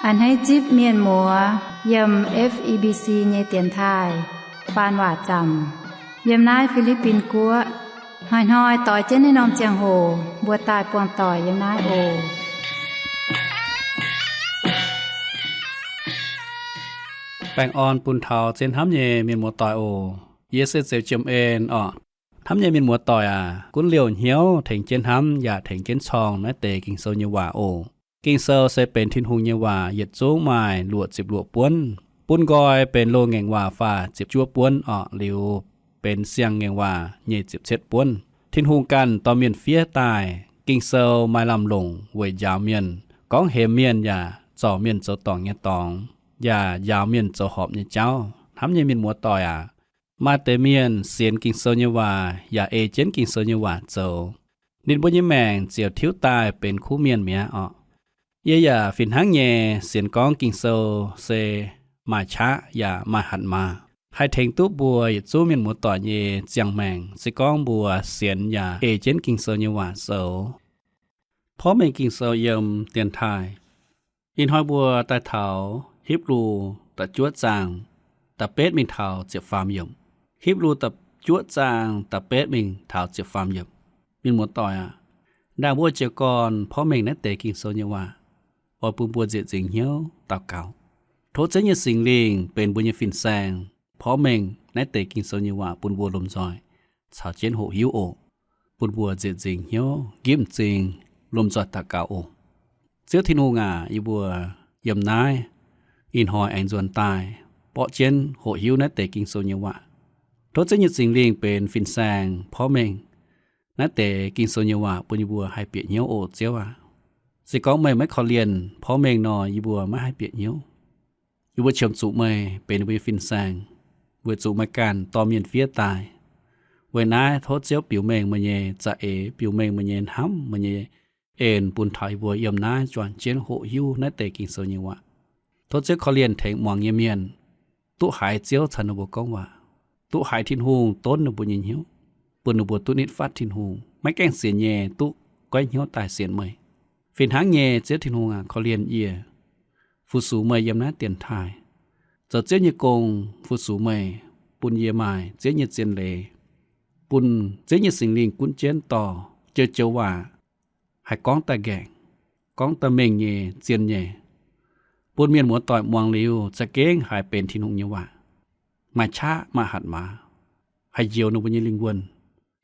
A'hneiv zipv mienh muoz yiem F E B C nyei dienx taaih faan waac zaamc yiem naaiv Fi^li^bin Guoqv. Hnoi-hnoi doix jienv naaiv norm ziangh hoc mbuo daaih buangh doic yiem naaiv oc. Baengh orn bun taux zien hnamv nyei mienh muoz doic oc. Yie se Zeux Jiem En orqc. Hnamv nyei mienh muoz doic aac, gunv liouh hnyouv tengx jienv hnamv yaac tengx jienv corng naaiv deix Ging-Sou nyei waac oc. Ging-Sou se benx Tin-Hungh nyei waac, yietc zungv maaih luoqc ziepc luoqc buonv. Bun nqoi benx loz-ngaengc waac faah ziepc juov buonv orqc, liuz benx siang-ngaengc waac nyei ziepc cietv buonv. Tin-Hungh ganh dorh mienh fiev daaih. Ging-Sou maaih lamh longc weic njaaux mienh, gorngv hemx mienh yaac zorc mienh zoux dorngc nyei dorngx, yaac njaaux mienh zoux horpc nyei jauv. Hnamv nyei mienh muoz doic aac, maaih deix mienh sienx Ging-Sou nyei waac yaac ei jienv Ging-Sou nyei waac zoux, ninh mbuo nyei maengc ziouc tiuv daaih benx kuv mienh mi'aqv orqc. Yie yaac fih hnangv nyei sienx gorngv Ging-Sou se maaih qaqv yaac maaih hatc maaz, haih tengx duqv mbuo yietc zungv mienh muoz doic nyei ziangh maengc, se gorngv mbuo sienx yaac ei jienv Ging-Sou nyei waac zoux. Porv mengh Ging-Sou yiem dienx taaih. Ih hnoi mbuo daaih taux Hipv^lu da'juov zaang da'betv mingh taux ziepc faam yiemc. Hipv^lu da'juov zaang da'betv mingh taux ziepc faam yiemc. Mienh muoz doic aac, ndaangc mbuo jiez gorn porv mengh naaiv deix Ging-Sou nyei waac, oix bun mbuo nzieqc nzingc hnyouv daux gaux. Tov Ziouv nyei Singx Lingh benx mbuo nyei fin-saeng, porv mengh naaiv deix Ging-Sou nyei waac bun mbuo lomh nzoih caux jienv hoqc hiuv oc. Bun mbuo nzieqc nzingc hnyouv nqipv m'zing lomh nzoih daux gaux oc. Ziouv Tin-Hungh aac, yie mbuo yiem naaiv ih hnoi aengx nzuonx daaih borqv jienv hoqc hiuv naaiv deix Ging-Sou nyei waac. Tov Ziouv nyei Singx Lingh benx fin-saeng porv mengh naaiv deix Ging-Sou nyei waac bun yie mbuo haih bieqc hnyouv oc Ziouv aac. Se gorngv meih maiv korv-lienh porv mengh nor, yie mbuo maiv haih bieqc hnyouv. Yie mbuo qiemx zuqc meih benx yie mbuo nyei fin-saeng, weic zuqc meih ganh dorh mienh fiev daaih. Weic naaiv tov Ziouv biux mengh meih nyei za'eix, biux mengh meih nyei hnamv, meih nyei en bun taux yie mbuo yiem naaiv juangc jienv hoqc hiuv naaiv deix Ging-Sou nyei waac. Tov Ziouv korv-lienh tengx muangx nyei mienh duqv haiz Ziouv caux ninh mbuo gorngv waac, duqv haiz Tin-Hungh donv ninh mbuo nyei hnyouv, bun ninh mbuo duqv nitv fatv Tin-Hungh, maiv gaengh sienx nyei duqv goiv hnyouv daaih sienx meih. Fih hnangv nyei, Ziouv Tin-Hungh aac, korv-lienh yie, fu-sux meih yiem naaiv dienx taaih, zoux Ziouv nyei gong, fu-sux meih, bun yie maaih Ziouv nyei zien leiz, bun Ziouv nyei Singx Lingh gunv jienv dorh joux-joux waac haih gorngv daaih nqaengc, gorngv daaih mengh nyei, zien nyei, bun mienh muoz-doic muangx liuz za'gengh haih benx Tin-Hungh nyei waac, maaih qaqv maaih hatc maaz, haih njoux ninh mbuo nyei lingh wuonh,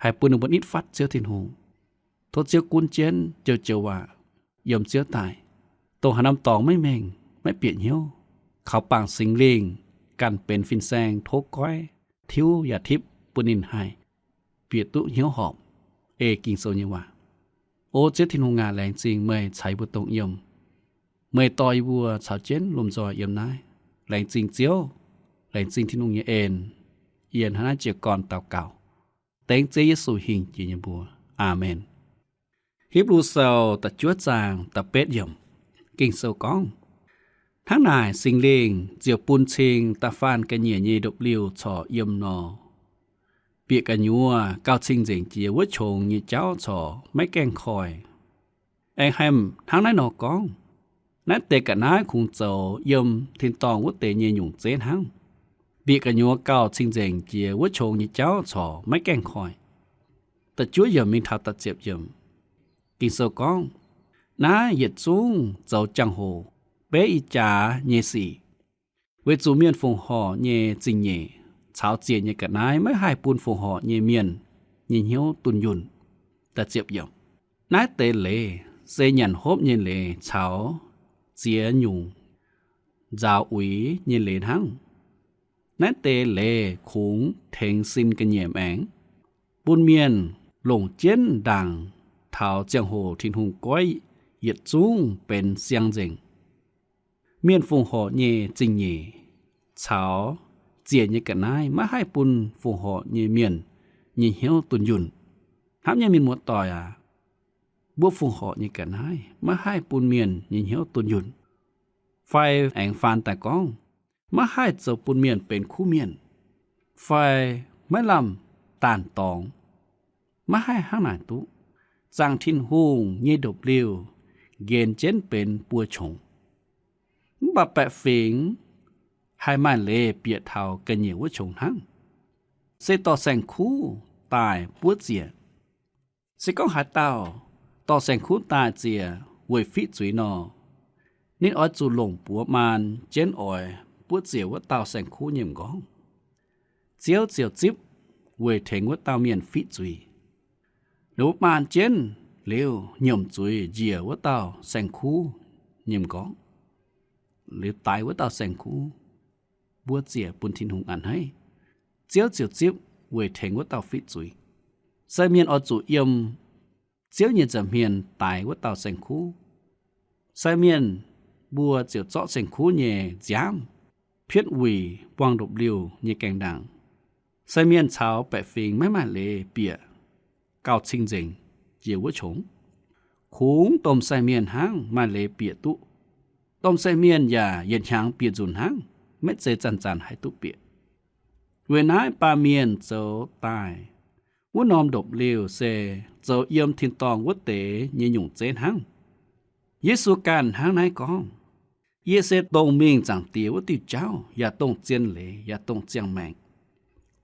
haih bun ninh mbuo nitv fatv Ziouv Tin-Hungh. Tov Ziouv gunv jienv joux-joux waac yiem Ziouv daaih, dongh haaix norm dorngx maiv mengh, maiv bieqc hnyouv, kaux bangc Singx Lingh ganh benx fin-saeng tov goiv, tiuv yaac tipv bun ninh haih bieqc duqv hnyouv horpc, ei Ging-Sou nyei waac. O Ziouv Tin-Hungh aac, laengz zingh meih caux yie mbuo dongh yiem. Meih dorh yie mbuo caux jienv lomh nzoih yiem naaiv. Laengz zingh Ziouv, laengz zingh Tin-Hungh nyei en. Yie hnangv naaiv jiez gorn daux gaux dengv Ziouv Yesu hingh jiex nyei mbuox. Aamen. Hipv^lu Sou da'juov zaang da'betv yiemc. Ging-Sou gorngv, hnangv naaic Singx Lingh ziouc bun cing da'faanh ga'nyiec nyei ndopv-liuh corc yiem nor, bieqc gu'nyuoz gauh cing-nzengc jiex wuov qongx nyei jauv corc maiv gaengh koiv. Aengx haih hnangv naaiv nor gorngv, naaiv deix ga'naaiv kungx zoux yiem tin-dorngh wuov deix nyei nyungc zeiv hnangv. Bieqc gu'nyuoz gauh cing-nzengc jiex wuov qongx nyei jauv corc maiv gaengh koiv. Da'juov yiemc mingh taux da'ziepc yiemc. Ging-Sou gorngv, naaiv yietc zungv zoux jangx-hoc beiv ih jaax nyei sic, weic zuqc mienh fongc horc nyei zingh nyeic caux ziec nyei ga'naaiv maiv haih bun fongc horc nyei mienh nyei hnyouv dunh yunh. Naaiv deix leiz se nyanc hopv nyei leiz caux ziex nyungc nzaaux uix nyei leiz hnangv. Naaiv deix leiz kungx tengx sin ga'nyiec maengx, bun mienh longc jienv ndaangc taux ziangh hoc Tin-Hungh goiv yietc zungv benx siang-nzengc. Mienh fongc horc nyei zingh nyeic caux ziec nyei ga'naaiv maiv haih bun fongc horc nyei mienh nyei hnyouv dunh yunh. Hnamv nyei mienh muoz-doic aac, mbuo fongc horc nyei ga'naaiv maiv haih bun mienh nyei hnyouv dunh yunh, fai aengx faan daaih gorngv, maiv haih zoux bun mienh benx kuv mienh, fai maiv lamh daanh dorngx. Maiv haih hnangv naaic duqv. Zaangc Tin-Hungh nyei ndopv-liuh nqenx jienv benx buo qongx. Mv baac baeqc fingx haih maaih leiz bieqc taux ga'nyiec wuov qongx hnangv, se dorh saeng-kuv daaih buov ziec. Se gorngv haaix dauh dorh saeng-kuv daaih ziec weic fiqv zuiz nor, ninh oix zuqc longc buoz maan jienv oix buov ziec wuov dauh saeng-kuv nyei m'nqorngv. Ziouv ziouc zipv weic tengx wuov dauh mienh fiqv zuiz. Liuz maan jienv liuz nyiemc zuiz njiec wuov dauh saeng-kuv nyei m'nqorngv, liuz daix wuov dauh saeng-kuv buov ziec bun Tin-Hungh a'hneiv. Ziouv ziouc zipv weic tengx wuov dauh fiqv zuiz. Sai mienh oix zuqc yiem Ziouv nyei nza'hmien daix wuov dauh saeng-kuv. Sai mienh mbuo ziouc zorqv saeng-kuv nyei nziaamv pietv wuic buangh ndopv-liuh nyei gaengh ndaangc. Sai mienh caux baeqc fingx maiv maaih leiz bieqc gauh cing-nzengc njiec wuov qongx. Kungx domh sai mienh hnangv maaih leiz bieqc duqv. Domh sai mienh yaac yietc hnyangx bieqc nzunc hnangv, maiv zeiz zanc-zanc haih duqv bieqc. Weic naaiv baamh mienh zoux daaih wuov norm ndopv-liuh se zoux yiem tin-dorngh wuov deix nyei nyungc zeiv hnangv. Yesu ganh hnangv naaiv gorngv, Yie se dongh mingh Zaangc Diex wuov diuh jauv, yaac dongh zien leiz, yaac dongh ziangh maengc.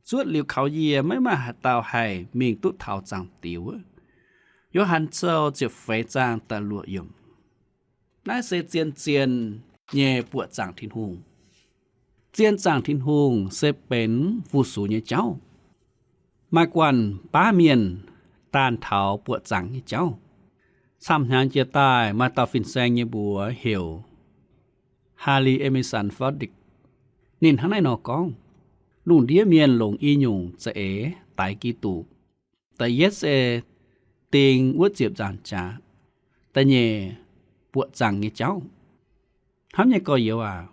Cuotv liuz kaux yie, maiv maaih haaix dauh haih mingh duqv taux Zaangc Diex wuov. Yo^han Sou ziepc feix zaang da'luoqc yiemc. Naaiv se zien-zien nyei buoqc zaangc Tin-Hungh. Zien zaangc Tin-Hungh se benx fu-sux nyei jauv. Maaih guanh baav mienh daanh taux buoqc zaangc nyei jauv. Camv hnyangx jiex daaih maaih dauh fin-saeng nyei mbuox heuc Harley Emerson Foddy. Ninh hnangv naaiv nor gorngv, lungh ndiev mienh longc i nyungc za'eix daix Giduc. Da'yietv se ding wuov ziepc nzaangc jaax. Da'nyeic, buoqc zaangc nyei jauv. Hnamv nyei gorx-youz aac,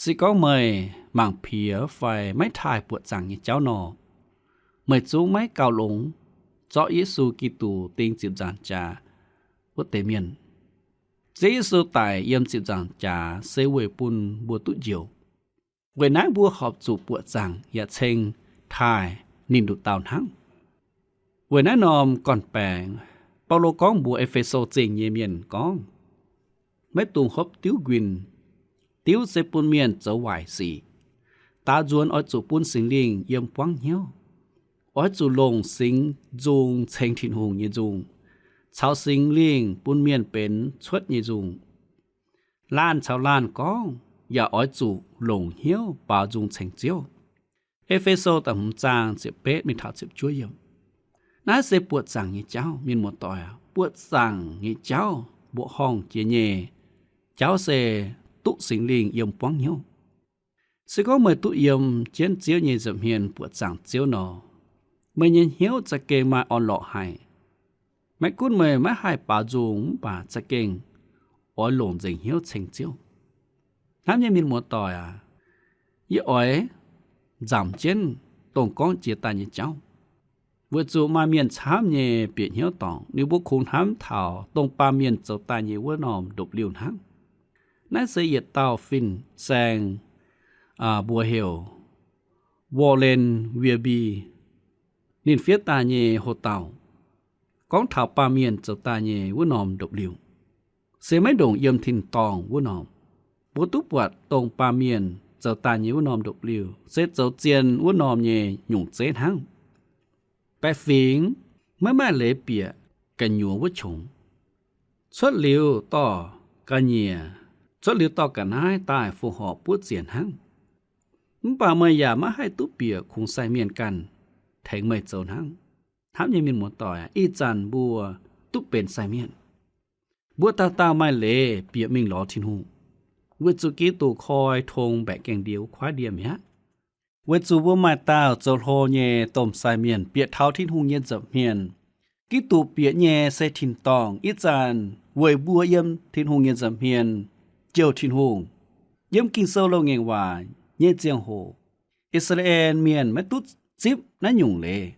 se gorngv meih mangc piex fai maiv taaih buoqc zaangc nyei jauv nor, meih zungv maiv gauh longx zorqv Yesu Giduc ding ziepc nzaangc jaax wuov deix mienh. Ziouv Yesu daic yiem ziepc nzaangc jaax se weic bun mbuo duqv njoux. Weic naaiv mbuo horpc zuqc buoqc zaangc yaac ceng taaih ninh nduqc dauh hnangv. Weic naaiv norm gorn-baengx, Baulo gorngv mbuox E^fe^so Zingh nyei mienh gorngv, maiv dungx hopv diuv nquin. Diuv se bun mienh zoux waaic sic. Daaux nzuonx oix zuqc bun Singx Lingh yiem buangv hnyouv. Oix zuqc longc Singx Nzung ceng Tin-Hungh nyei nzung, caux Singx Lingh bun mienh benx cuotv nyei nzung. Laanh caux laanh gorngv yaac oix zuqc longc hnyouv baaux nzung ceng Ziouv. E^fe^so da'hmz zaang ziepc betv mingh taux ziepc juov yiemc. Naaiv se buoqc zaangc nyei jauv, mienh muoz-doic aac. Buoqc zaangc nyei jauv, mbuoqc horngh jiex nyei jauv se duqv Singx Lingh yiem buangv hnyouv. Se gorngv meih duqv yiem jienv Ziouv nyei nza'hmien buoqc zaangc Ziouv nor, meih nyei hnyouv za'gengh maaih orn-lorqc haic. Maiv gunv meih maiv haih baaux nzung mv baac za'gengh oix longc nzengc hnyouv ceng Ziouv. Hnamv nyei mienh muoz-doic aac, yie oix nzamc jienv dongh gorngv jiex daaih nyei jauv, weic zuqc maaih mienh camv nyei bieqc hnyouv dorngc, ninh mbuo kungx hnamv taux dongh baamh mienh zoux daaih nyei wuov norm ndopv-liuh hnangv. Naaiv se yietc dauh fin-saeng, aa, mbuox heuc Warren Wiersbe, ninh fiev daaih nyei ho dauh, gorngv taux baamh mienh zoux daaih nyei wuov norm ndopv-liuh, se maiv ndongc yiem tin-dorngh wuov norm. Mbuo duqv buatc dongh baamh mienh zoux daaih nyei wuov norm ndopv-liuh se zoux zien wuov norm nyei nyungc zeiv hnangv. Baeqc fingx maiv maaih leiz bieqc gu'nyuoz wuov qongx. Cuotv liuz dorh ga'nyiec, cuotv liuz dorh ga'naaiv daaih fongc horc buov ziec hnangv. Mv baac meih yaac maiv haih duqv bieqc kungx sai mienh ganh tengx meih zoux hnangv. Hnamv nyei mienh muoz-doic aac, ih zanc mbuo duqv benx sai mienh. Mbuo dauh dauh maaih leiz bieqc mingh lorz Tin-Hungh, weic zuqc Giduc koi tong mbaeqc gaengh ndie wuov kuaaiv ndie mi'aqv. Weic zuqc mbuo maaih dauh zoux hlo nyei domh sai mienh bieqc taux Tin-Hungh nyei nza'hmien. Giduc bieqc nyei se tin-dorngh. Ih zanc weic mbuo yiem Tin-Hungh nyei nza'hmien jouh Tin-Hungh. Yiem Ging-Sou loz-ngaengc waac nyei ziangh hoc, I^saa^laa^en Mienh maiv duqv zipv naaiv nyungc leiz.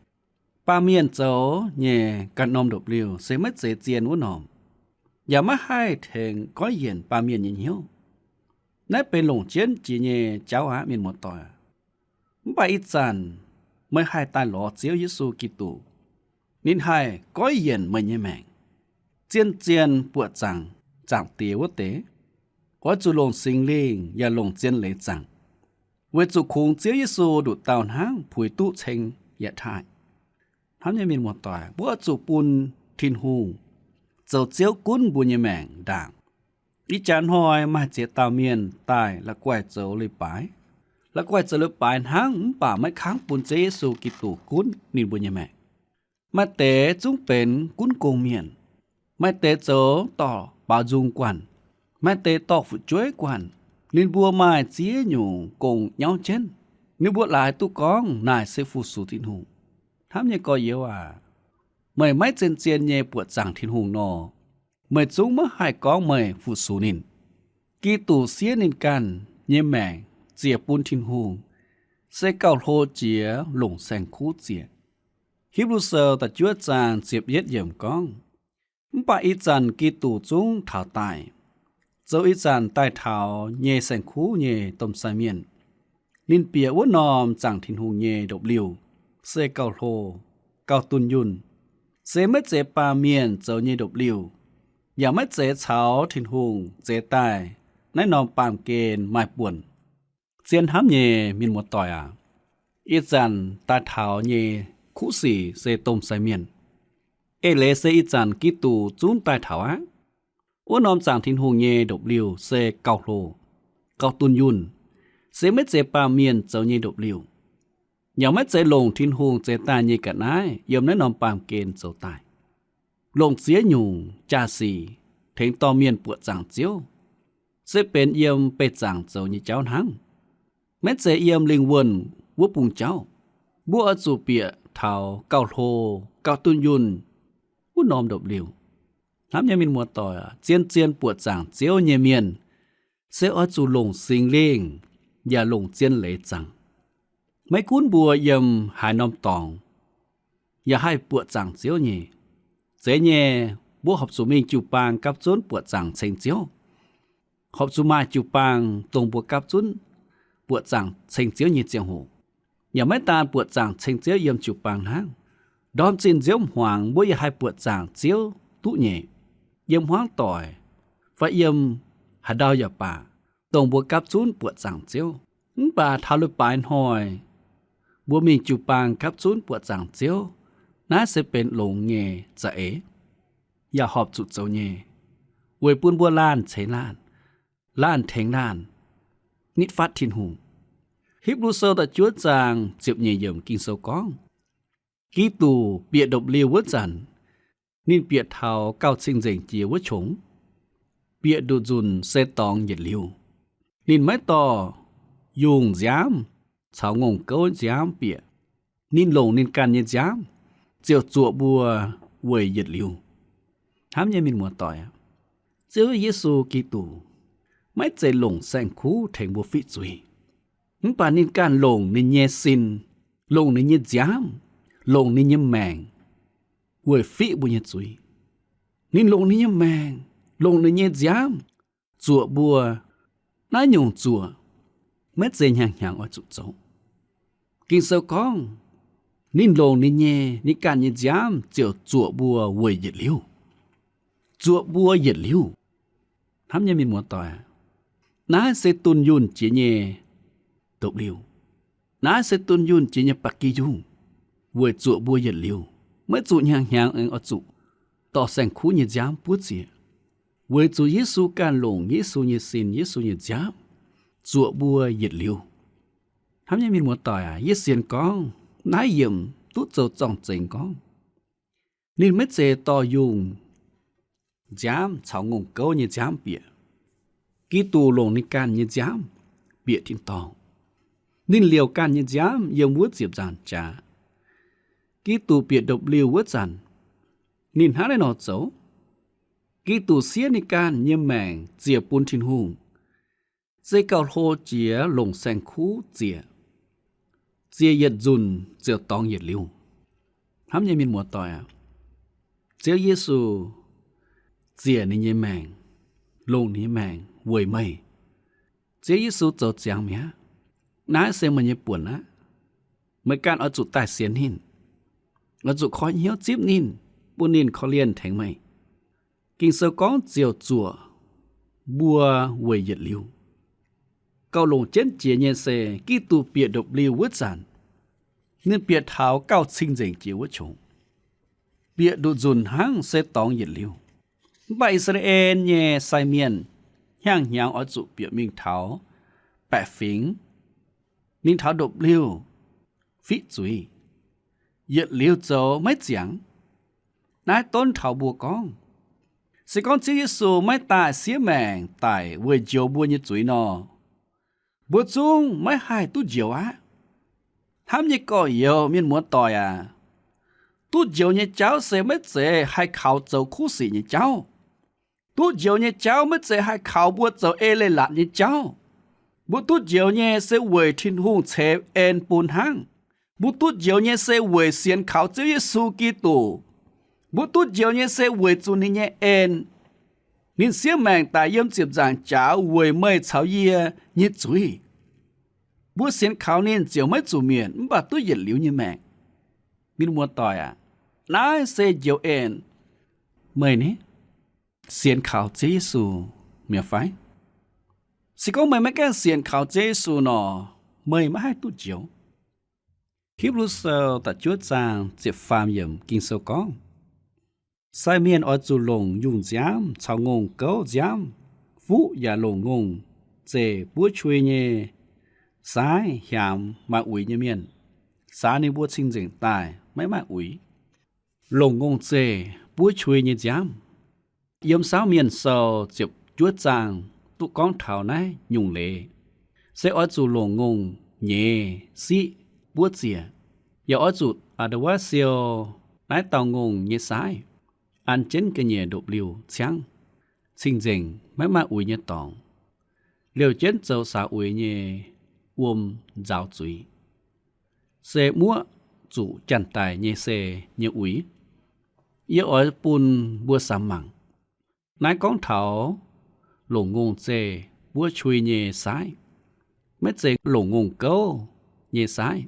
Baamh mienh zoux nyei ganh norm ndopv-liuh se maiv zeiz zien wuov norm, yaac maiv haih tengx goiv yienc baamh mienh nyei hnyouv. Naaiv benx longc jienv jiex nyei jauv aqv, mienh muoz-doic. Mv baac ih zanc meih haih daaih lorz Ziouv Yesu Giduc, ninh haih goiv yienc meih nyei maengc, zien-zien buoqc zaangc Zaangc Diex wuov deix. oix zuqc longc Singx Lingh yaac longc zien leiz zaangc, weic zuqc kungx Ziouv Yesu nduqc dauh hnangv puix duqv ceng yietc taaih. Hnamv nyei mienh muoz-doic, mbuo oix zuqc bun Tin-Hungh zoux Ziouv gunv mbuo nyei maengc ndaangc. Ih jaax hnoi maaih ziex dauh mienh daaih la'guaih zoux leiz-baaix. La'guaih zoux leiz-baaix hnangv mv baac maiv kangv bun Ziouv Yesu Giduc gunv ninh mbuo nyei maengc. Maaih deix zungv benx gunv gong mienh, maaih deix zoux dorh baaux nzung guanh, maaih deix dorh fu'jueiv guanh. Ninh mbuo maaih ziex nyungc gong nyauv jienv. Ninh mbuo laaix duqv gorngv naaic se fu-sux Tin-Hungh. Hnamv nyei gorx-youz aac, meih maiv zien-zien nyei buoqc zaangc Tin-Hungh nor, meih zungv maiv haih gorngv meih fu-sux ninh. Giduc siev ninh ganh nyei maengc ziec bun Tin-Hungh, se gauh hlo jiex longc saeng-kuv ziec. Hipv^lu Sou da'juov zaang ziepc yietv yiemc gorngv, mv baac ih zanc Giduc zungv taux daaih, zoux ih zanc daaih taux nyei saeng-kuv nyei domh sai mienh. Ninh bieqc wuov norm zaangc Tin-Hungh nyei ndopv-liuh se gauh hlo, gauh dunh yunh, se maiv zeiz baamh mienh zoux nyei ndopv-liuh, yaac maiv zeiz caux Tin-Hungh zeix daaih naaiv norm baamh gen maaih buonc. Zien hnamv nyei mienh muoz-doic aac, ih zanc daaih taux nyei kuv sic se domh sai mienh. Eix leiz se ih zanc Giduc zungv daaih taux aqv. Wuov norm zaangc Tin-Hungh nyei ndopv-liuh se gauh hlo, gauh dunh yunh, se maiv zeiz baamh mienh zoux nyei ndopv-liuh, yaac maiv zeiz longc Tin-Hungh zeix daaih nyei ga'naaiv yiem naaiv norm baamh gen zoux daaih. Longc ziex nyungc jaa-sic tengx dorh mienh buoqc zaangc Ziouv, se benx yiem beih zaangc zoux nyei jauv hnangv, maiv zeiz yiem lingh wuonh wuov bung jauv. Mbuo oix zuqc bieqc taux gauh hlo, gauh dunh yunh wuov norm ndopv-liuh. Hnamv nyei mienh muoz-doic aac, zien-zien buoqc zaangc Ziouv nyei mienh se oix zuqc longc Singx Lingh yaac longc zien leiz zaangc. Maiv gunv mbuo yiem haaix norm dorngx, yaac haih buoqc zaangc Ziouv nyei. Zeiz nyei, mbuo horpc zuqc mingh jiu-baang gapv zunv buoqc zaangc ceng Ziouv. Horpc zuqc maaih jiu-baang dongh mbuo gapv zunv buoqc zaangc ceng Ziouv nyei ziangh hoc. Yaac maiv daan buoqc zaangc ceng Ziouv yiem jiu-baang hnangv. Ndorm zinh nziouv hmuangx mbuo yaac haih buoqc zaangc Ziouv duqv nyei, yiem hmuangv doic fai yiem haaix ndau yaac baac, dongh mbuo gapv zunv buoqc zaangc Ziouv. Mv baac taux leiz-baaix hnoi, mbuo mingh jiu-baang gapv zunv buoqc zaangc Ziouv, naaiv se benx longx nyei za'eix, yaac horpc zuqc zoux nyei, weic bun mbuo laanh ceix laanh, laanh tengx laanh, nitv fatv Tin-Hungh. Hipv^lu Sou da'juov zaang ziepc nyeic yiemc Ging-Sou gorngv, Giduc bieqc ndopv-liuh wuov zanc, ninh bieqc taux gauh cing-nzengc jiex wuov qongx, bieqc nduqc nzunc se dorngx yietc liuz. Ninh maiv dorh yungh nziaamv caux ngongh gouv nziaamv bieqc. Ninh longc ninh ganh nyei nziaamv ziouc zuoqc mbuo weic yietc liuz. Hnamv nyei mienh muoz-doic aac, Ziouv Yesu Giduc maiv zeiz longc saeng-kuv tengx mbuo fiqv zuiz. Mv baac ninh ganh longc ninh nyei sin, longc ninh nyei nziaamv, longc ninh nyei maengc weic fiqv mbuo nyei zuiz. Ninh longc ninh nyei maengc, longc ninh nyei nziaamv zuoqc mbuo. Naaiv nyungc zuoqc maiv zeiz hnyangx-hnyangx oix zuqc zoux. Ging-Sou gorngv, ninh longc ninh nyei, ninh ganh nyei nziaamv ziouc zuoqc mbuo weic yietc liuz. Zuoqc mbuo yietc liuz. Hnamv nyei mienh muoz-doic, naaiv se dunh yunh jiex nyei ndopv-liuh. Naaiv se dunh yunh jiex nyei ba'gi yungh, weic zuoqc mbuo yietc liuz. Maiv zuqc hnyangx-hnyangx aengx oix zuqc dorh saeng-kuv nyei nziaamv buov ziex. Weic zuqc Yesu ganh longc Yesu nyei sin, Yesu nyei nziaamv zuoqc mbuo yietc liuz. Hnamv nyei mienh muoz-doic aac, yie sienx gorngv naaiv yiemc duqv zoux zorng-zengx gorngv, ninh maiv zeiz dorh yungh nziaamv caux ngongh gouv nyei nziaamv bieqc. Giduc longc ninh ganh nyei nziaamv bieqc tin-dorngh. Ninh liouc ganh nyei nziaamv yiem wuov ziepc nzaangc jaax. Giduc bieqc ndopv-liuh wuov zanc, ninh hnangv naaiv nor zoux. Giduc siev ninh ganh nyei maengc ziec bun Tin-Hungh, se gauh hlo jiex longc saeng-kuv ziec. Ziec yietc nzunc ziouc dorngx yietc liuz. Hnamv nyei mienh muoz-doic aac, Ziouv Yesu ziec ninh nyei maengc, longc ninh nyei maengc weic meih. Ziouv Yesu zoux ziangx mi'aqv. Naaiv se meih nyei buonc aqv. Meih ganh oix zuqc daaih sienx ninh, oix zuqc koi hnyouv zipv ninh, bun ninh korv-lienh tengx meih. Ging-Sou gorngv ziouc zuoqc mbuo weic yietc liuz. Gauh longc jienv jiex nyei se Giduc bieqc ndopv-liuh wuov zanc, ninh bieqc taux gauh cing-nzengc jiex wuov qongx, bieqc nduqc nzunc hnangv se dorngx yietc liuz. Mv baac I^saa^laa^en nyei sai mienh hnyangx-hnyangx oix zuqc bieqc mingh taux baeqc fingx, mingh taux ndopv-liuh fiqv zuiz, yietc liuz zoux maiv ziangx. Naaiv donv taux mbuo gorngv, se gorngv Ziouv Yesu maiv daaih siev maengc daic weic njoux mbuo nyei zuiz nor, mbuo zungv maiv haih duqv njoux aqv. Hnamv nyei gorx-youz, mienh muoz-doic aac, duqv njoux nyei jauv se maiv zeiz haih kaux zoux kuv sic nyei jauv. Duqv njoux nyei jauv maiv zeiz haih kaux mbuo zoux ei leiz-latc nyei jauv. Mbuo duqv njoux nyei se weic Tin-Hungh ceix en bun hnangv. Mbuo duqv njoux nyei se weic sienx kaux Ziouv Yesu Giduc. Mbuo duqv njoux nyei se weic zuqc ninh nyei en. Ninh siev maengc daic yiem ziepc nzaangc jaax weic meih caux yie nyei zuiz. Mbuo sienx kaux ninh ziouc maiv zuqc mietc mv baac duqv yietc liuz nyei maengc. Mienh muoz-doic aac, naaiv se njoux en. Meih ni, sienx kaux Ziouv Yesu mi'aqv fai? Se gorngv meih maiv gaengh sienx kaux Ziouv Yesu nor, meih maiv haih duqv njoux. Hipv^lu Sou da'juov zaang ziepc faam yiemc Ging-Sou gorngv, sai mienh oix zuqc longc yungh nziaamv caux ngongh gouv nziaamv, fuqv yaac longc ngongh zeih buov qui nyei saaiv hiaamx maaih uix nyei mienh, saax ninh mbuo cing-nzengc daaih maiv maaih uix. Longc ngongh zeih buov qui nyei nziaamv. Yiem Saauv Mienh Sou ziepc juov zaang duqv gorngv taux naaiv nyungc leiz, se oix zuqc longc ngongh nyeiz siqv buov ziec, yaac oix zuqc a'nda wuov siou naaiv dauh ngongh nyei saaiv, an jienv ga'nyiec ndopv-liuh ciangv, cing-nzengc maiv maaih uix nyei dorngx, liouh jienv zoux saax uix nyei wuom nzaaux zuiz, se muoqv zuqc janx-daic nyei sei nyei uix. Yie oix bun mbuo samx mangc. Naaiv gorngv taux longc ngongh zeih buov qui nyei saaiv, maiv zeiz longc ngongh gouv nyei saaiv.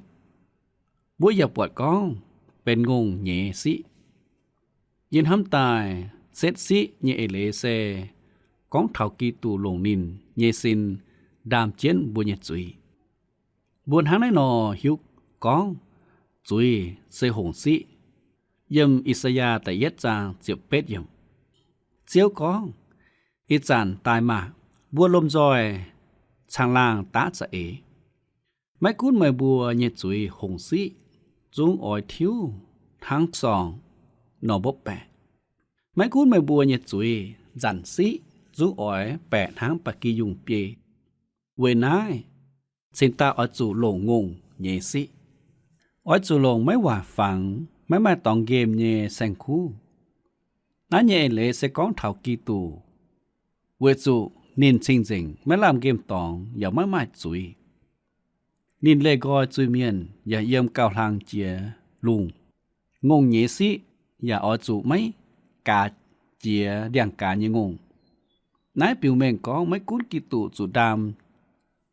Mbuo yaac buatc gorngv benx ngongh nyeiz siqv. Yie hnamv daaih setv siqv nyei eix leiz se gorngv taux Giduc longc ninh nyei sin ndaam jienv mbuo nyei zuiz. Mbuo hnangv naaiv nor hiuv gorngv zuiz se hongc siqv. Yiem I^saa^yaa da'yietv zaang ziepc betv yiemc, Ziouv gorngv, ih zanc daaih maah! Mbuo lomh nzoih caangh laangh daav za'eix. Maiv gunv meih mbuo nyei zuiz hongc siqv, zungv oix tiuv hnangv sorngh nor mbopv baeqc. Maiv gunv meih mbuo nyei zuiz nzanc siqv, zungv oix baeqc hnangv ba'gi yungh biei. Weic naaiv cingx daaih oix zuqc longc ngongh nyeiz siqv. Oix zuqc longc maiv waac fangx, maiv maaih dorngx nqemh nyei saeng-kuv. Naaiv nyei eix leiz se gorngv taux Giduc, weic zuqc ninh cing-nzengc, maiv lamh nqemh dorngx, yaac maiv maaih zuiz. Ninh leih nqoi zuiz-mienh yaac yiem gauh hlang jiex lungh. Ngongh nyeiz siqv yaac oix zuqc maiv gaax jiex ndiangx-gaaz nyei ngongh. Naaiv biux mengh gorngv maiv gunv Giduc zuqc ndaam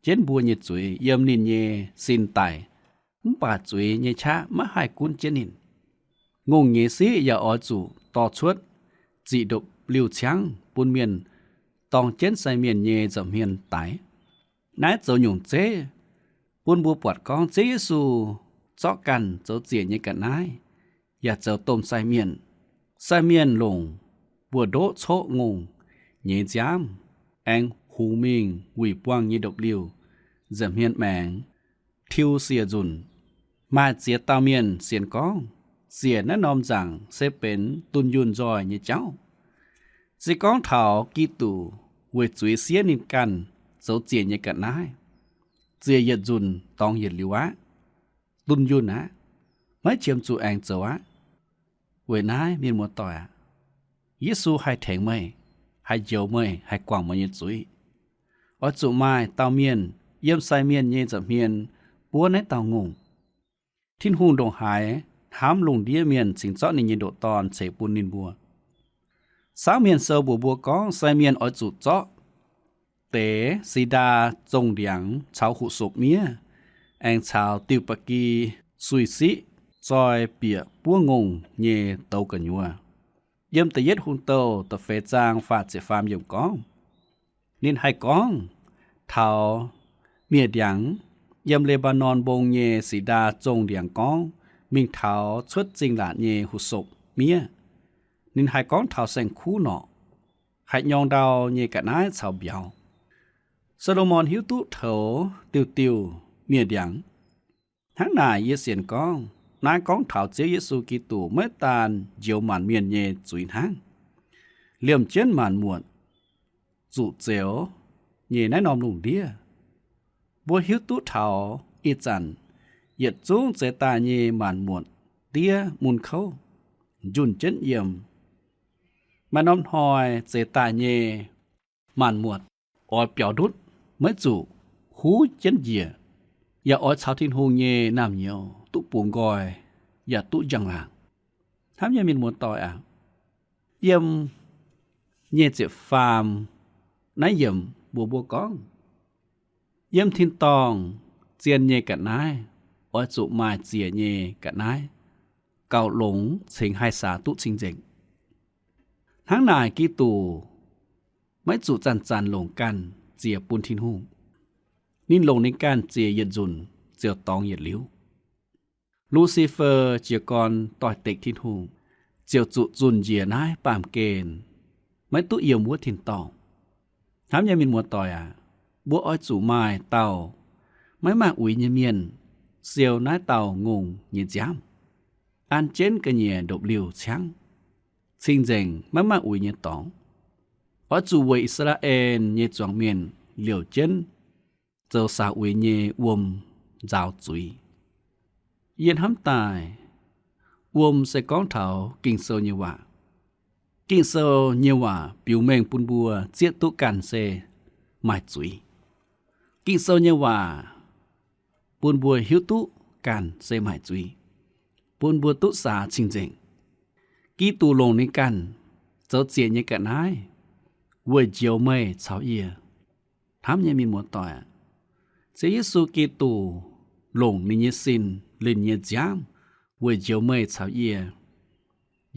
jienv mbuo nyei zuiz yiem ninh nyei sin daic, mv baac zuiz nyei qaqv maiv haih gunv jienv ninh. Ngongh nyeiz siqv yaac oix zuqc dorh cuotv ziqc ndopv-liuh ciangv bun mienh dorng jienv sai mienh nyei nza'hmien daix. Naaiv zoux nyungc zeiv bun mbuo buatc gorngv Ziouv Yesu zorqv ganh zoux ziec nyei ga'naaiv yaac zoux domh sai mienh. Sai mienh longc buoz-ndoqv coqv ngongh nyeiz nziaamv aengx hungx mingh wuic buangh nyei ndopv-liuh nza'hmien maengx, tiuv siec nzunc. Maaih ziex dauh mienh sienx gorngv siec naaiv norm nzaangc se benx dunh yunh nzoih nyei jauv. Se gorngv taux Giduc weic zuiz siev ninh ganh zoux ziec nyei ga'naaiv, ziec yietc nzunc dorngx yietc liuz aqv. Dunh yunh aqv. Maiv qiemx zuqc aengx zoux aqv. Weic naaiv mienh muoz-doic aac, Yesu haih tengx meih, haih njoux meih, haih guangc meih nyei zuiz. Oix zuqc maaih dauh mienh yiem sai mienh nyei nza'hmien buov naaiv dauh ngongh. Tin-Hungh ndongc haaix hnamv lungh ndiev mienh cingx zorqv ninh nyei ndoqc Dorn ceix bun ninh mbuo. Saauv Mienh Sou mbuox mbuo gorngv sai mienh oix zuqc zorqv deix si^ndaa zongh ndiangx caux hoqc sopc miev, aengx caux diuh ba'gi sui-siqv zoi bieqc buov ngongh nyei douz gu'nyuoz. Yiem da'yietv Hungh Douh da'feix zaang faah ziepc faam yiemc gorngv, Ninh haih gorngv taux miev-ndiangx yiem Le^mbaa^norn Mbong nyei si^ndaa zongh ndiangx gorngv mingh taux cuotv zingh laatc nyei hu^sopc miev. Ninh haih gorngv taux saeng-kuv norqc, haih nyorng ndau nyei ga'naaiv caux mbiauz. Saa^lo^morn hiuv duqv toux diuh diuh miev-ndiangx. Hnangv naaic yie sienx gorngv naaiv gorngv taux Ziouv Yesu Giduc maiv daan njoux maanc mienh nyei zuiz hnangv, liemh jienv maanc muotc zuqc zoux nyei naaiv norm lungh ndiev. Mbuo hiuv duqv taux ih zanc yietc zungv zeix daaih nyei maanc muotc ndiev mun kouv njunh jienv yiem. Maaih norm hnoi zeix daaih nyei maanc muotc oix biaux ndutv, maiv zuqc huv jienv njiec, yaac oix caux Tin-Hungh nyei naamh nyouz duqv bungx nqoi yaac duqv njang-laangc. Hnamv nyei mienh muoz-doic aac, yiem nyic ziepc faam naaiv yiemc mbuox mbuo gorngv, yiem tin-dorngh zien nyei ga'naaiv oix zuqc maaih ziec nyei ga'naaiv gauh longx cingx haih saax duqv cing-nzengc. Hnangv naaic Giduc maiv zuqc zanc-zanc longc ganh ziec bun Tin-Hungh. Ninh longc ninh ganh ziec yietc nzunc ziouc dorngx yietc liuz. Lu^si^fen jiez gorn doix-dekc Tin-Hungh ziouc zuqc zunh njiec naaiv baamh gen, maiv duqv yiem wuov tin-dorngh. Hnamv nyei mienh muoz-doic aac, mbuo oix zuqc maaih dauh maiv maaih uix nyei mienh siou naaiv dauh ngongh nyei nziaamv, an jienv ga'nyiec ndopv-liuh ciangv, cing-nzengc maiv maaih uix nyei dorngx. Oix zuqc weic I^saa^laa^en nyei zuangx mienh liouc jienv zoux saax uix nyei wuom nzaaux zuiz. Yie hnamv daaih, wuom se gorngv taux Ging-Sou nyei waac. Ging-Sou nyei waac biux mengh bun mbuo zieqv duqv ganh se maaih zuiz. Ging-Sou nyei waac bun mbuo hiuv duqv ganh se maaih zuiz, bun mbuo duqv saax cing-nzengc. Giduc longc ninh ganh zoux ziec nyei ga'naaiv weic njoux meih caux yie. Hnamv nyei mienh muoz-doic aac, Ziouv Yesu Giduc longc ninh nyei sin, linh nyei nziaamv weic njoux meih caux yie,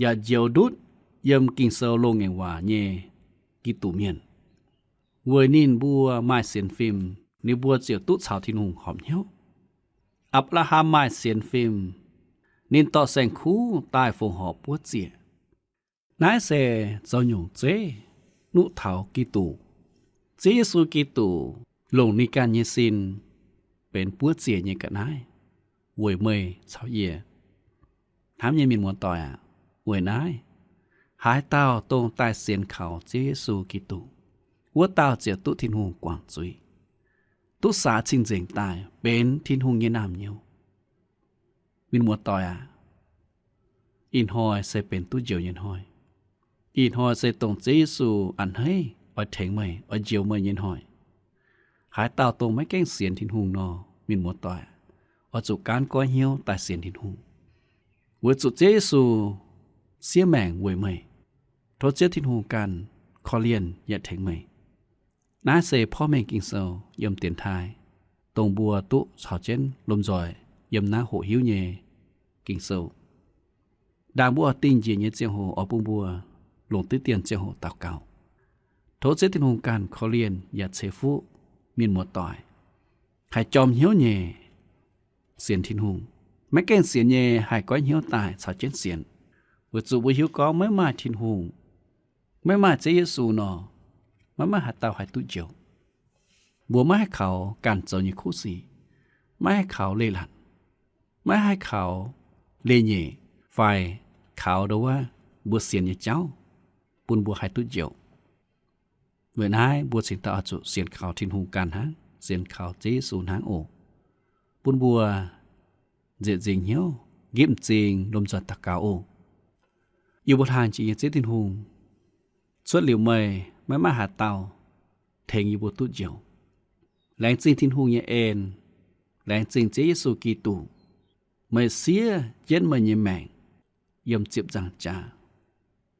yaac njoux ndutv yiem Ging-Sou loz-ngaengc waac nyei Giduc mienh. Weic ninh mbuo maaih sienx fim, ninh mbuo ziouc duqv caux Tin-Hungh horpc hnyouv. Apc^laa^ham maaih sienx fim, ninh dorh saeng-kuv daaih fongc horc buov ziec. Naaiv se zoux nyungc zeiv nuqv taux Giduc. Ziouv Yesu Giduc longc ninh ganh nyei sin benx buov ziec nyei ga'naaiv weic meih caux yie. Hnamv nyei mienh muoz-doic aac, weic naaiv, haaix dauh dongh daaih sienx kaux Ziouv Yesu Giduc, wuov dauh ziouc duqv Tin-Hungh guangc zuiz, duqv saax cing-nzengc daaih benx Tin-Hungh nyei naamh nyouz. Mienh muoz-doic aac, ih hnoi se benx duqv njoux nyei hnoi. Ih hnoi se dongh Ziouv Yesu a'hneiv oix tengx meih, oix njoux meih nyei hnoi. Haaix dauh dongh maiv gaengh sienx Tin-Hungh nor, mienh muoz-doic, oix zuqc gaanv goiv hnyouv daaih sienx Tin-Hungh, weic zuqc Ziouv Yesu siev maengc weic meih. Tov Ziouv Tin-Hungh ganh korv-lienh yaac tengx meih. Naaiv se porv mengh Ging-Sou yiem dienx taaih, dongh mbuo duqv caux jienv lomh nzoih yiem naaiv hoqc hiuv nyei Ging-Sou. Ndaangc mbuo oix dingh njiec nyei ziangh hoc oix bun mbuo longc diqv dien ziangh hoc daux gaux. Tov Ziouv Tin-Hungh ganh korv-lienh yaac ceix fuqv mienh muoz-doic haih jorm hnyouv nyei sienx Tin-Hungh. Maiv gaengh sienx nyei haih goiv hnyouv daaih caux jienv sienx, weic zuqc mbuo hiuv gorngv maiv maaih Tin-Hungh, maiv maaih Ziouv Yesu nor, maiv maaih haaix dauh haih duqv njoux. Mbuo maiv haih kaux ganh zoux nyei kuv sic, maiv haih kaux leiz-latc, maiv haih kaux leiz-nyeic, fai kaux ndo wuov mbuo sienx nyei jauv bun mbuo haih duqv njoux. Weic naaiv mbuo cingx daaih oix zuqc sienx kaux Tin-Hungh ganh hnangv, sienx kaux Ziouv Yesu hnangv oc, bun mbuo nzieqc nzingc hnyouv, nqipv m'zing lomh nzoih daux gaux oc. Yie mbuo hlang jiex nyei Ziouv Tin-Hungh, cuotv liuz meih maiv maaih haaix dauh tengx yie mbuo duqv njoux. Laengz zingh Tin-Hungh nyei en, laengz zingh Ziouv Yesu Giduc, meih siev jienv meih nyei maengc yiem ziepc nzaangc jaax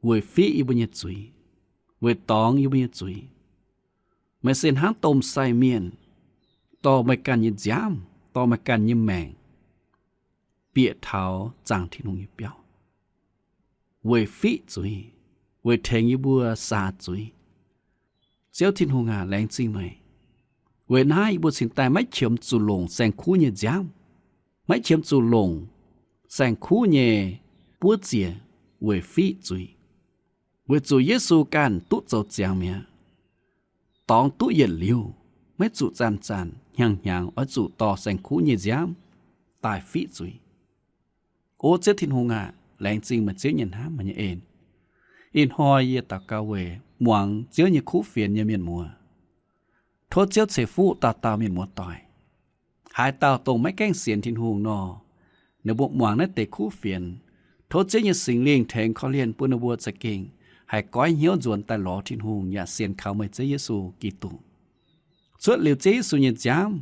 weic fiqv yie mbuo nyei zuiz, weic dorngx yie mbuo nyei zuiz. Meih se hnangv domh sai mienh, dorh meih ganh nyei nziaamv, dorh meih ganh nyei maengc bieqc taux zaangc Tin-Hungh nyei biauv weic fiqv zuiz, weic tengx yie mbuo saax zuiz, Ziouv Tin-Hungh aac, laengz zingh meih. Weic naaiv yie mbuo cingx daaih maiv qiemx zuqc longc saeng-kuv nyei nziaamv, maiv qiemx zuqc longc saeng-kuv nyei buov ziec weic fiqv zuiz, weic zuqc Yesu ganh duqv zoux ziangx mi'aqv. Dorngx duqv yietc liuz, maiv zuqc zanc-zanc hnyangx-hnyangx oix zuqc dorh saeng-kuv nyei nziaamv daaih fiqv zuiz. O Ziouv Tin-Hungh aac, laengz zingh meih Ziouv nyei hnamv, meih nyei en. Ih hnoi yie daux gaux weic muangx Ziouv nyei kuv fienx nyei mienh muoz. Tov Ziouv ceix fuqv dauh dauh mienh muoz-doic. Haaix dauh dongh maiv gaengh sienx Tin-Hungh nor, ninh mbuo muangx naaiv deix kuv fienx, tov Ziouv nyei Singx Lingh tengx korv-lienh bun ninh mbuo za'gengh haih goiv hnyouv nzuonx daaih lorz Tin-Hungh yaac sienx kaux meih Ziouv Yesu Giduc. Cuotv liuz Ziouv Yesu nyei nziaamv,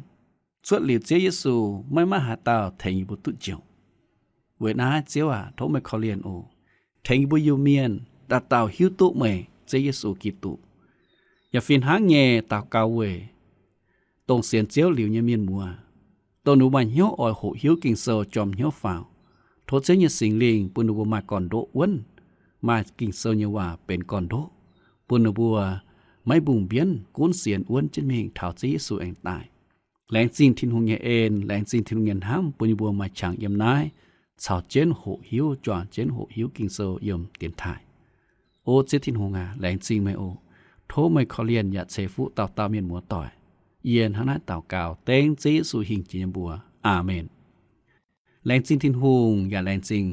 cuotv liuz Ziouv Yesu, maiv maaih haaix dauh tengx yie mbuo duqv njoux. Weic naaiv Ziouv aac, tov meih korv-lienh oc. Tengx yie mbuo Iu-Mienh dauh dauh hiuv duqv meih Ziouv Yesu Giduc, yaac fih hnangv nyei daux gaux weic dongh sienx Ziouv liuz nyei mienh muoz, dongh ninh mbuo maaih hnyouv oix hoqc hiuv Ging-Sou jorm hnyouv faaux. Tov Ziouv nyei Singx Lingh bun ninh mbuo maaih gorn-ndoqv wuonv, maaih Ging-Sou nyei waac benx gorn-ndoqv, bun ninh mbuo maiv mbungh mbienv gunv sienx wuonv jienv mingh taux Ziouv Yesu aengx daaih. Laengz zingh Tin-Hungh nyei en, laengz zingh Tin-Hungh nyei hnamv bun yie mbuo maaih qangx yiem naaiv caux jienv hoqc hiuv, juangc jienv hoqc hiuv Ging-Sou yiem dienx taaih. O Ziouv Tin-Hungh aac, laengz zingh meih oc. Tov meih korv-lienh yaac ceix fuqv dauh dauh mienh muoz-doic. Yie hnangv naaiv daux gaux dengv Ziouv Yesu hingh jiex nyei mbuox. Aamen. Laengz zingh Tin-Hungh yaac laengz zingh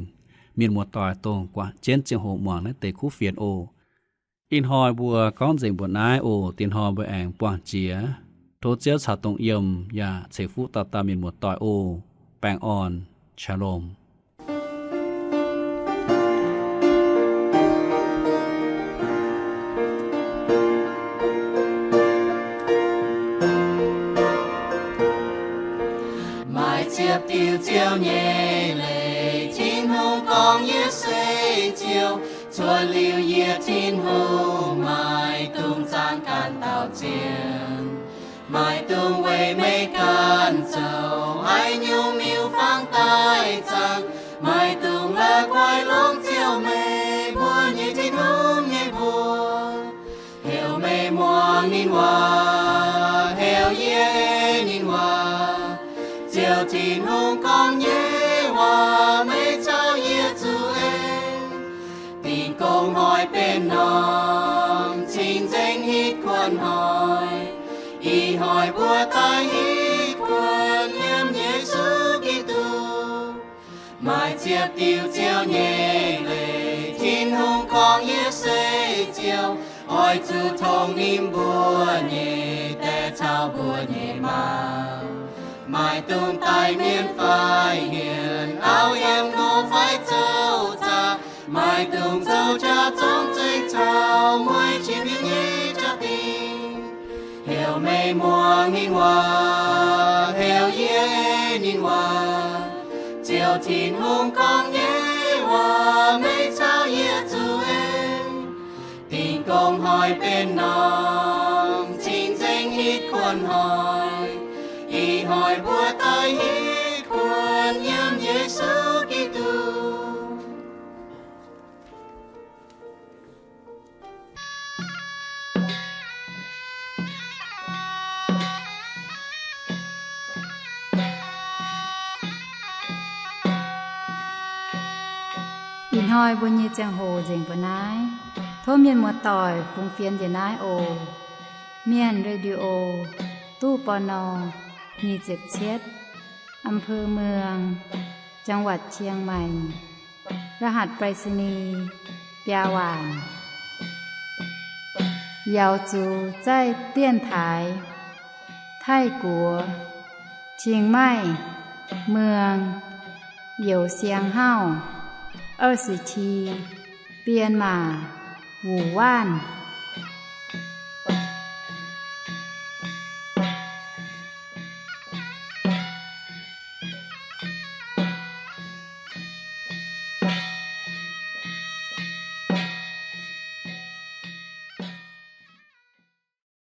mienh muoz-doic dongh guangc jienv ziangh hoc muangx naaiv deix kuv fienx oc. Ih hnoi mbuo gorngv nzengc mbuoqc naaiv oc. Diex hnoi mbuo aengx buangh jiex. Tov Ziouv caux dongh yiem yaac ceix fuqv dauh dauh mienh muoz-doic oc. Baengh orn. Shalom. Maaih ziepc diuh ziouv nyei leiz, Tin-Hungh gorngv yie se Ziouv. Cuotv liuz yie, Tin-Hungh, maaih dungx zaangc ganh dauh zien. Maaih dungx weic meih ganh zoux haaix nyungc miuc-fangv daaih zaangc. Maaih dungx la'guaih longc Ziouv, meih mbuo nyei Tin-Hungh, nyei mbuox. Heuc meih muangx ninh waac, heuc yie ei ninh waac. Ziouv Tin-Hungh gorngv nyei waac meih caux yie zuqc en. Dingh gong hnoi benx norm cing-nzengc hitv kuonx hnoi. Ih hnoi mbuo daaih hitv kuonx yiem Yesu Giduc. Maaih ziepc diuh ziouv nyei leiz, Tin-Hungh gorngv yie se Ziouv. Oix zuqc tongx ninh mbuo nyei daeh caux mbuo nyei maa. Maaih dungx daic mienh fai hienh, auv yiem nor fai zoux zaqc. Maaih dungx zoux jaax zorngv zengc caux mueiz jiex mienh nyei jaa-dingh. Heuc meih muangx ninh waac, heuc yie ei ninh waac. Ziouv Tin-Hungh gorngv nyei waac meih caux yie zuqc en. Dingh gong hnoi benx norm cing-nzengc hitv kuonx hnoi. Ih hnoi mbuo daaih hitv kuonx yiem Yesu Giduc. Ih hnoi mbuo nyei ziangh hoc nzengc mbuo naaiv. Tov mienh muoz-doic fungx fienx njiec naaiv oc. Mienh Radio, ตู้ ปณ. nyic ziepc cietv, อำเภอเมือง จังหวัดเชียงใหม่ รหัสไปรษณีย์ biaa waanc. Yaux zuqc zaih dienx taaix Taiv-Guoqv เชียงใหม่ เมือง youz siang hauv 二十七, 编码 Wu Wanv.